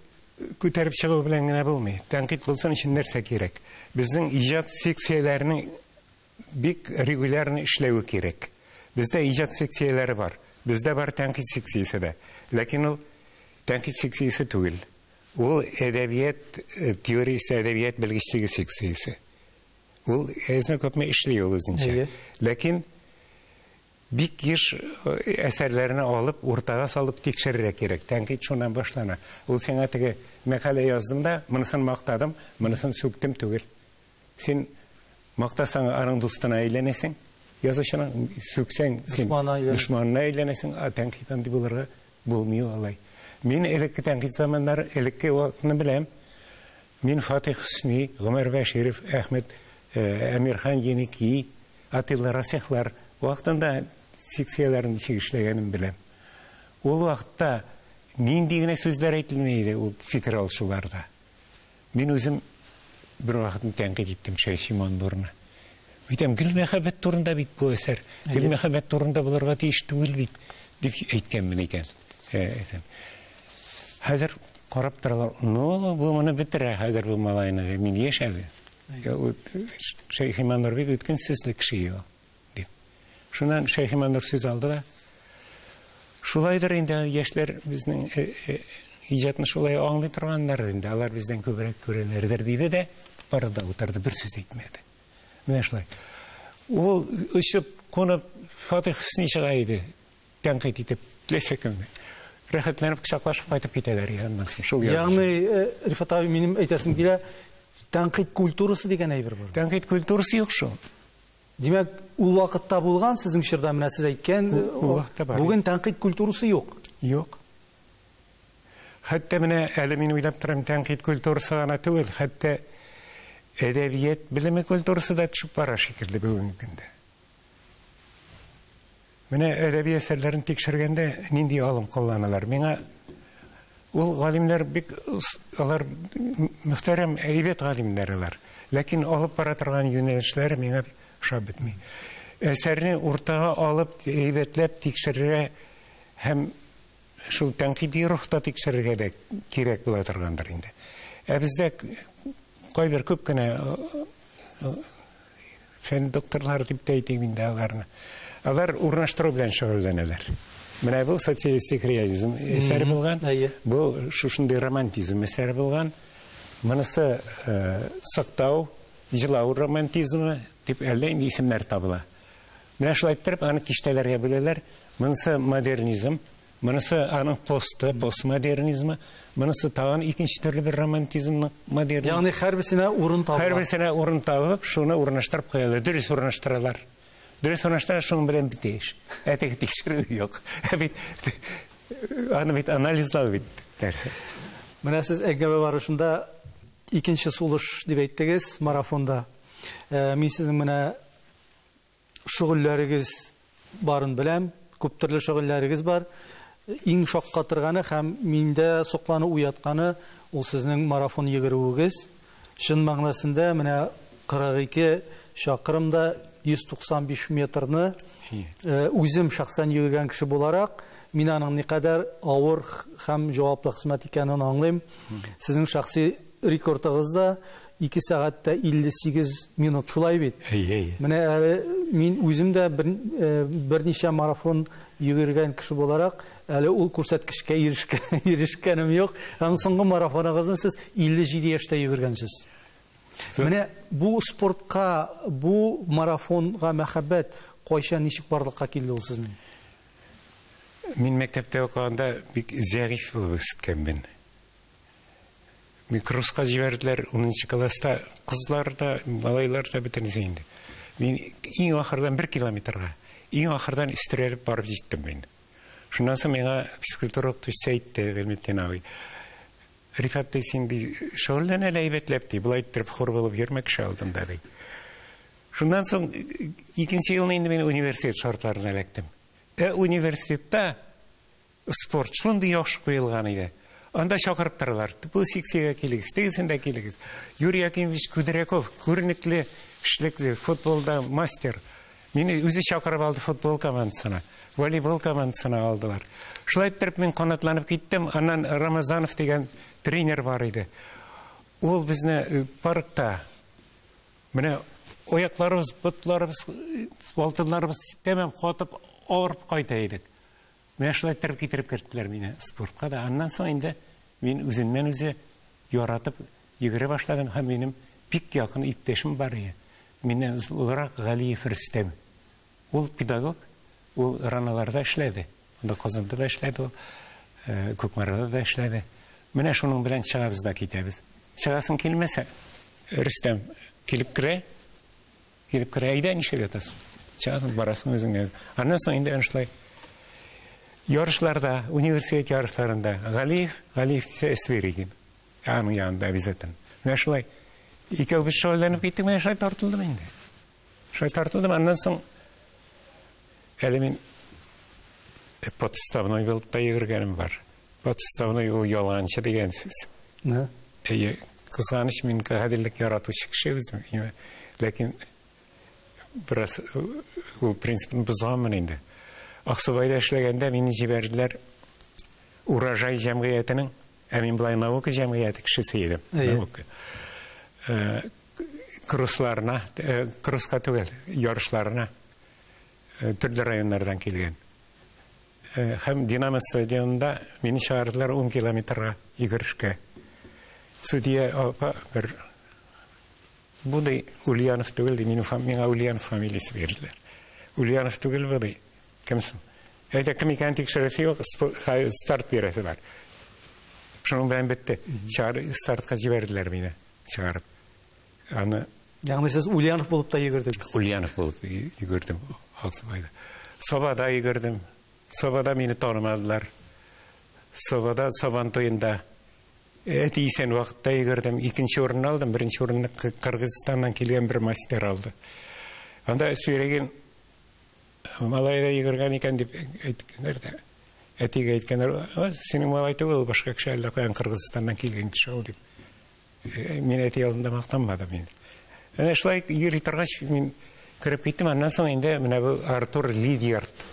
S2: күтәреп чыгу белән генә булмый. Тәнкыйть булсын өчен нәрсә кирәк? Безнең иҗат секцияләренең бик регулярно эшләве кирәк. Бездә иҗат секцияләре бар. Бездә бар тәнкыйть секциясе дә. Ләкин ул тәнкыйть секциясе түгел. Ул әдәбият теориясе, әдәбият белгечлеге секциясе. Ул әзме күпме эшли ул үзенчә. Ләкин бик еш әсәрләрне алып, уртага салып тикшерергә кирәк. Тәнкыйть шуннан башлана. Ул сиңа теге мәкалә яздым да, монысын мактадым, монысын сүктем түгел. Син мактасаң, аның дустына әйләнәсең, язучының сүксәң, син дошманына әйләнәсең, ә тәнкыйть андый булырга булмый алай. Мин элекке тәнкыйть заманнары, элекке вакытны беләм. Мин Фатих Хөсни, Гомәр Бәширов, Әхмәт Әмирхан Еники, Атилла Расихлар вакытында секцияләрен ничек эшләгәнен беләм. Ул вакытта нинди генә сүзләр әйтелми иде ул фикер алышуларда. Мин үзем бер вакытны тәнкыйть иттем Шәйхи Мансурны. Әйтәм, гел мәхәббәт турында бит бу әсәр. Гел мәхәббәт турында булырга тиеш түгел бит, дип әйткәнмен икән. Әйтәм. Хәзер карап торалар, ну, бу моны бетерә хәзер бу малайны, мин яшь әле. Шәйхи Мансур бик үткен сүзле кеше ул, дип. Шуннан Шәйхи Мансур сүз алды да, шулайдыр инде яшьләр безнең иҗатны шулай аңлый торганнар инде, алар бездән күбрәк күрәләрдер диде дә, барды да утырды, бер сүз әйтмәде. Менә шулай. Ул очып, кунып Фатих Хөсни чыга иде, тәнкыйть итеп, теләсә кемне. Рәхәтләнеп кочаклашып кайтып китәләр аннан соң шул язучы.
S1: Ягъни, Рифат абый, минем әйтәсем килә, тәнкыйть культурасы дигән әйбер бар.
S2: Тәнкыйть культурасы юк шул.
S1: Димәк, ул вакытта булган, сезнең чорда менә сез әйткән,
S2: Ул вакытта бар.
S1: Бүген тәнкыйть культурасы юк.
S2: Юк. Хәтта менә әле мин уйлап торам, тәнкыйть культурасы гына түгел, хәтта әдәбият белеме культурасы да төшеп бара шикелле бүгенге көндә. Менә әдәби әсәрләрен тикшергәндә нинди алым кулланалар? Миңа ул галимнәр бик, алар мөхтәрәм, әйбәт галимнәр алар. Ләкин алып бара торган юнәлешләре миңа ошап бетми. Әсәрне уртага алып, әйбәтләп тикшерергә һәм шул тәнкыйди рухта тикшерергә дә кирәк була торгандыр инде. Ә бездә кайбер күп кенә фән докторлары дип тә әйтим инде аларны. Алар урнаштыру белән шөгыльләнәләр. Менә бу социалистик реализм әсәре булган, бу шушындый романтизм әсәре булган. Монысы сыктау, җылау романтизмы дип әллә инде исемнәр табыла. Менә шулай иттереп аны киштәләргә бүләләр. Монысы модернизм, монысы аның посты, постмодернизмы, монысы тагын икенче төрле бер романтизмның модернизм.
S1: Ягъни һәрберсенә урын табыла.
S2: Һәрберсенә урын табып, шуны урнаштырып куялар, дөрес урнаштыралар. Дөрес урнаштыра, шуның белән бетә эш. Ә теге тикшерү юк. Ә бит аны бит анализлау бит нәрсә.
S1: Менә сез әңгәмә барышында икенче сулыш дип әйттегез марафонда. Мин сезнең менә шөгыльләрегез барын беләм, күп төрле шөгыльләрегез бар. Иң шаккатырганы һәм миндә соклану уятканы ул сезнең марафон йөгерүегез. Чын мәгънәсендә менә 42 чакрымда 195 метрны үзем шәхсән йөгергән кеше буларак, мин аның никадәр авыр һәм җаваплы хезмәт икәнен аңлыйм. Сезнең шәхси рекордыгыз да 2 сәгатьтә 58 минут, шулай бит?
S2: Әйе, әйе.
S1: Менә әле мин үзем дә берничә марафон йөгергән кеше буларак, әле ул күрсәткечкә ирешкәнем юк. Һәм соңгы марафоныгызны сез 57 яшьтә йөгергәнсез. Менә бу спортка, бу марафонга мәхәббәт кайчан, ничек барлыкка килде ул сезнең?
S2: Мин мәктәптә укыганда бик зәгыйфь булып үскәнмен. Мин кросска җибәрделәр 10 класста, кызлар да, малайлар да бөтенесе инде. Мин иң ахырдан 1 километрга, иң ахырдан өстерәлеп барып җиттем мин. Шуннан соң миңа физкультура укытучысы әйтте, Гыйльметдин абый. Рифат, ди, син ди, шөгыльлән әле әйбәтләп, ди, болай иттереп хур булып йөрмә кеше алдында, ди. Шуннан соң икенче елны инде мин университет шартларына эләктем. Ә университетта спорт шундый яхшы куелган иде. Анда чакырып торалар. Бу секциягә килегез, тегесендә килегез. Юрий Акимович Кудряков, күренекле эшлекле футболда мастер. Мине үзе чакырып алды футбол командасына, волейбол командасына алдылар. Шулай иттереп мин канатланып киттем. Аннан Рамазанов дигән тренер бар иде. Ул безне паркта менә аякларыбыз, ботларыбыз, алтыннарыбыз тәмам катып авырып кайта идек. Менә шулай иттереп китереп керттеләр мине спортка да. Аннан соң инде мин үзеннән үзе яратып йөгерә башладым һәм минем бик якын иптәшем бар иде. Миннән олырак Галиев Рөстәм. Ул педагог, ул раналарда эшләде. Анда Казанда да эшләде ул, Кукмарада да эшләде. Менә шуның белән чыгабыз да китәбез. Чыгасың килмәсә, Рөстәм килеп керә, килеп керә, әйдә, нишләп ятасың? Чыгасың, барасың үзеңә. Аннан соң инде әнә шулай ярышларда, университет ярышларында Галиев, Галиев дисә Эсверигин. Аның янында обязательно. Менә шулай икәү без шөгыльләнеп киттек, менә шулай тартылдым инде. Шулай тартылдым, аннан соң әле мин подставной булып та йөгергәнем бар. Подставной ул ялганчы дигән сүз. Әйе, кызганыч, мин гаделлек яратучы кеше үзем. Ләкин бераз ул принципны бозганмын инде. Аксубайда эшләгәндә мине җибәрделәр Урожай җәмгыятенең, ә мин былай наука җәмгыяте кешесе идем. Наука. Кроссларына, кросска түгел, ярышларына төрле районнардан килгән. Һәм Динамо стадионында мине чыгардылар 10 километрга йөгерешкә. Судья апа бер бу ди Ульянов түгел ди, минем миңа Ульянов фамилиясе бирделәр. Ульянов түгел бу ди. Кемсең? Әйтә, кем икәнен тикшерәсе юк, старт бирәсе бар. Шуның белән бетте. Стартка җибәрделәр мине, чыгарып. Аны
S1: Ягъни сез Ульянов булып та йөгердегез?
S2: Ульянов булып йөгердем Аксубайда. Сабада йөгердем. Сабада мине танымадылар. Сабада Сабан туенда әти исән вакытта йөгердем. Икенче урынны алдым, беренче урынны Кыргызстаннан килгән бер мастер алды. Анда сөйләгән малай да йөгергән икән дип әйткәннәр дә. Әтигә әйткәннәр, синең малай түгел, башка кеше әллә каян Кыргызстаннан килгән кеше ул дип. Мин әти алдында мактанмадым инде. Әнә шулай йөри торгач, мин кереп киттем. Аннан соң инде менә бу Артур Лидиард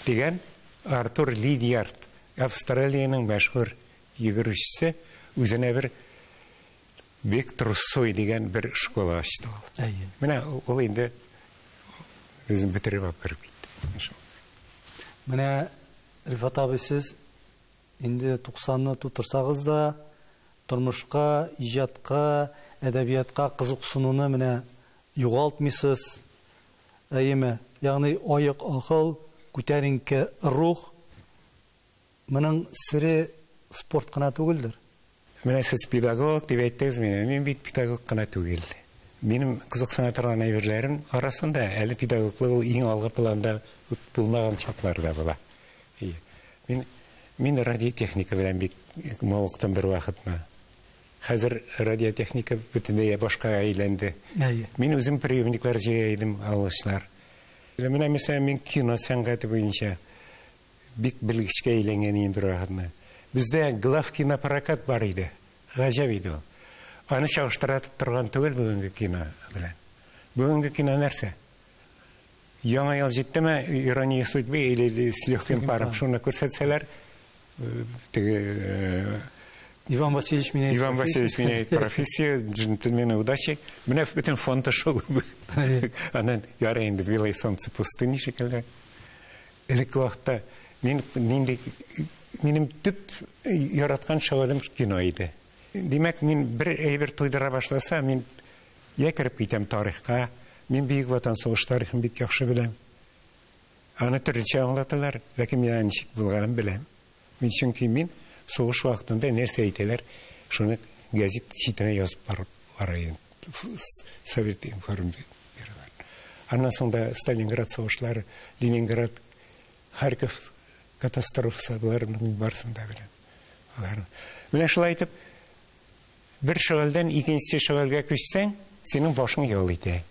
S2: дигән, Артур Лидиард, Австралиянең мәшһүр йөгерүчесе, үзенә бер Бек Труссой дигән бер школа ачты ул. Менә ул инде үзен бетереп алып кереп китте.
S1: Менә Рифат абый, сез инде 90-ны тутырсагыз да, Тормышка, иҗатка, әдәбиятка кызыксынуны менә югалтмыйсыз. Әйеме? Ягъни аек акыл, күтәренке рух. Моның сере спорт кына түгелдер.
S2: Менә сез педагог дип әйттегез миңа. Мин бит педагог кына түгел. Минем кызыксына торган әйберләрем арасында әле педагоглык ул иң алгы планда булмаган чаклар да була. Мин радиотехника белән бик мавыктым бер вакытны. Хәзер радиотехника бөтенләй башкага әйләнде. Мин үзем приемниклар җыя идем, алышлар. Менә мәсәлән, мин кино сәнгате буенча бик белгечкә әйләнгән идем бер вакытны. Бездә главкинопрокат бар иде. Гаҗәп иде ул. Аны чагыштыра торган түгел бүгенге кино белән. Бүгенге кино нәрсә? Яңа ел җиттеме, «Ирония судьбы» или «С легким паром» шуны күрсәтсәләр, теге
S1: Иван Васильевич меняет
S2: Иван Васильевич меняет профессию, «Джентльмены удачи». Менә бөтен фонды шул. Аннан ярый инде «Белое солнце пустыни» шикелле. Элекке вакытта мин нинди минем төп яраткан шөгылем кино иде. Димәк, мин бер әйбер туйдыра башласа, мин я кереп китәм тарихка. Мин Бөек Ватан сугыш тарихын бик яхшы беләм. Аны төрлечә аңлаталар, ләкин мин аны ничек булганын беләм. Мин чөнки мин сугыш вакытында нәрсә әйтәләр, шуны газет читенә язып барып бара идем. Совет информбюролар. Аннан соң да Сталинград сугышлары, Ленинград, Харьков катастрофасы, боларның мин барысын да беләм. Аларны. Менә шулай итеп, бер шөгыльдән икенче шөгыльгә күчсәң, синең башың ял итә.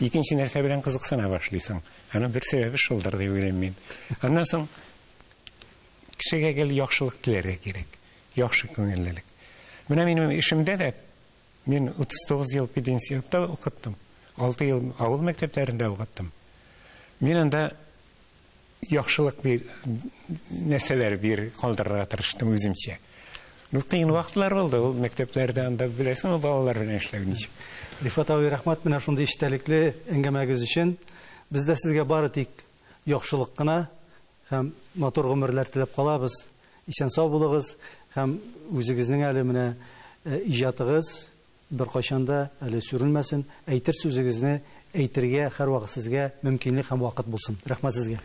S2: Икенче нәрсә белән кызыксына башлыйсың. Аның бер сәбәбе шулдыр дип уйлыйм мин. Аннан соң кешегә гел яхшылык теләргә кирәк. Яхшы күңеллелек. Менә минем эшемдә дә мин 39 ел пединститутта укыттым. 6 ел авыл мәктәпләрендә укыттым. Мин анда яхшылык бир нәрсәләр бир калдырырга тырыштым үземчә. Ну, кыен вакытлар булды ул мәктәпләрдә, анда беләсеңме, балалар белән эшләү ничек.
S1: Рифат абый, рәхмәт менә шундый эчтәлекле әңгәмәгез өчен. Без дә сезгә бары тик яхшылык кына һәм матур гомерләр теләп калабыз. Исән-сау булыгыз һәм үзегезнең әле менә иҗатыгыз беркайчан да әле сүрелмәсен. Әйтер сүзегезне әйтергә һәрвакыт сезгә мөмкинлек һәм вакыт булсын. Рәхмәт сезгә.